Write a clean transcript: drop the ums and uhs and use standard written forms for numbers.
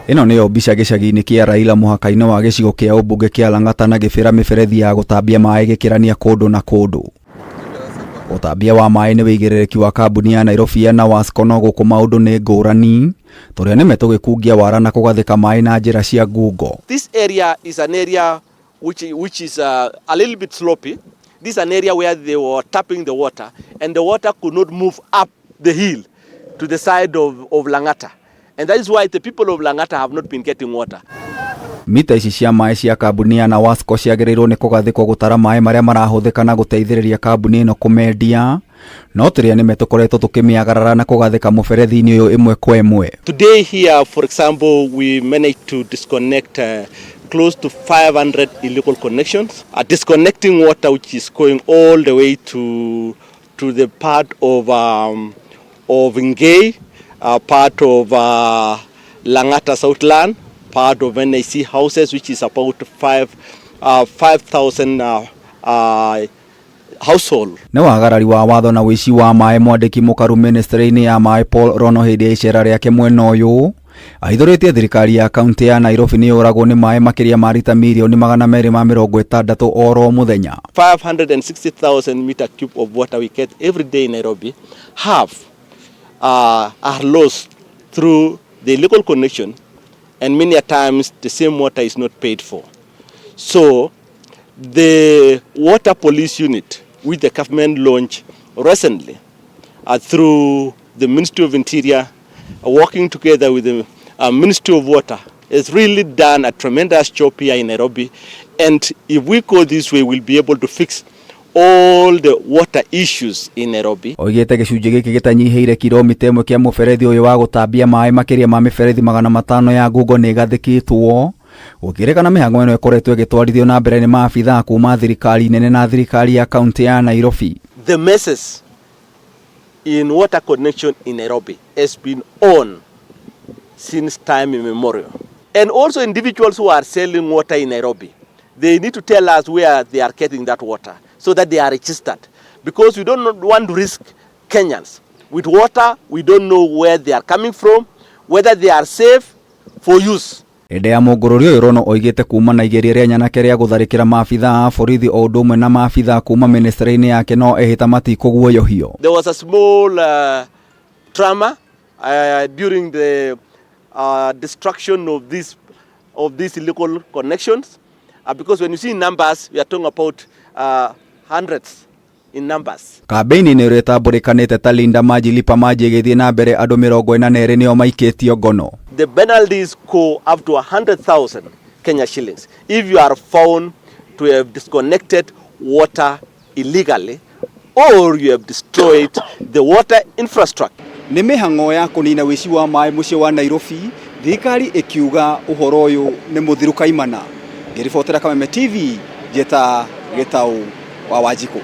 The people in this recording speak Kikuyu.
Ĩno nĩyo mbica gĩcagi-inĩ kĩa Raila mũhaka-inĩ wa gĩcigo kĩa ũmbunge kĩa Lang'ata na gĩbĩra mĩberethi ya gũtambia maĩ gĩkĩrania kũndũ na kũndũ. Ũtambia wa maĩ nĩ wĩigĩrĩrĩki wa kambuni ya Nairobi ya Nawasco no gũkũ maũndũ nĩ ngũrani tũrĩa nĩme tũgĩkungia wara na kũgathĩka maĩ na njĩra cia ngungo. This area is an area which is a little bit sloppy. This is an area where they were tapping the water and the water could not move up the hill to the side of Lang'ata. And that is why the people of Lang'ata have not been getting water. Mita ici cia maĩ cia kambuni ya Nawasco ciagĩrĩirwo nĩ kũgathĩkwo gũtara maĩ marĩa marahũthĩka na gũteithĩrĩria kambuni ĩno kũmendia no tũrĩa nĩme tũkoretwo tũkĩmĩagarara na kũgathĩka mũberethi-inĩ ũyũ ĩmwe kwa ĩmwe. Today here, for example, we managed to disconnect close to 500 illegal connections, disconnecting water which is going all the way to the part of Ngei, part of Lang'ata Southland, part of NIC houses, which is about 5,000 household. Nĩ wagarari wa watho na wĩici wa maĩ mwandĩki mũkaru ministry-inĩ ya maĩ Paul Rono hĩndĩ ya icera rĩake mwena ũyũ ahithũrĩtie thirikari ya kaunti ya Nairobi nĩ yũragwo nĩ maĩ makĩria ma rita mirioni 260 oro mũthenya. 560,000 meter cube of water we get every day in Nairobi, half are lost through the illegal connection, and many a times the same water is not paid for. So the water police unit, which the government launched recently through the Ministry of Interior, working together with the Ministry of Water, has really done a tremendous job here in Nairobi. And if we go this way, we'll be able to fix all the water issues in Nairobi. Oigĩte gĩcunjĩ gĩkĩ gĩtanyihĩire kilomita 1 kĩa mũberethi ũyũ wa gũtambia maĩ makĩria ma mĩberethi 500 ya ngungo nĩ ĩgathĩkĩtwo gũkĩrĩkana mĩhang'o ĩno ĩkoretwo ĩgĩtwarithio na mbere nĩ maabithaa kuma thirikari nene na thirikari ya kaunti ya Nairobi. The messes in water connection in Nairobi has been on since time immemorial. And also individuals who are selling water in Nairobi, they need to tell us where they are getting that water so that they are registered. Because we don't want to risk Kenyans with water, we don't know where they are coming from, whether they are safe for use. Hĩndĩ ya mũngũrũrio ũyũ Rono oigĩte kuma na igeria rĩa nyanake rĩa gũtharĩkĩra maabithaa a borithi o ũndũ ũmwe na maabithaa kuma ministry-inĩ yake no ehĩta matikũguoyohio. There was a small trauma during the destruction of these illegal connections, because when you see numbers, we are talking about hundreds in numbers. Kambĩini-inĩ ĩrĩa ĩtambũrĩkanĩte ta Linda Maji Lipa Maji ĩgĩthiĩ na mbere andũ 42 nĩo maikĩtio ngono. The penalties go up to 100,000 Kenya shillings if you are found to have disconnected water illegally or you have destroyed the water infrastructure. Nĩ mĩhang'o ya kũnina wĩici wa maĩ mũciĩ wa Nairobi, thirikari ĩkiuga ũhoro ũyũ nĩ mũthiru kaimana. Ngĩribotera Kameme TV, njĩta Gĩtaũ wa Wanjikũ.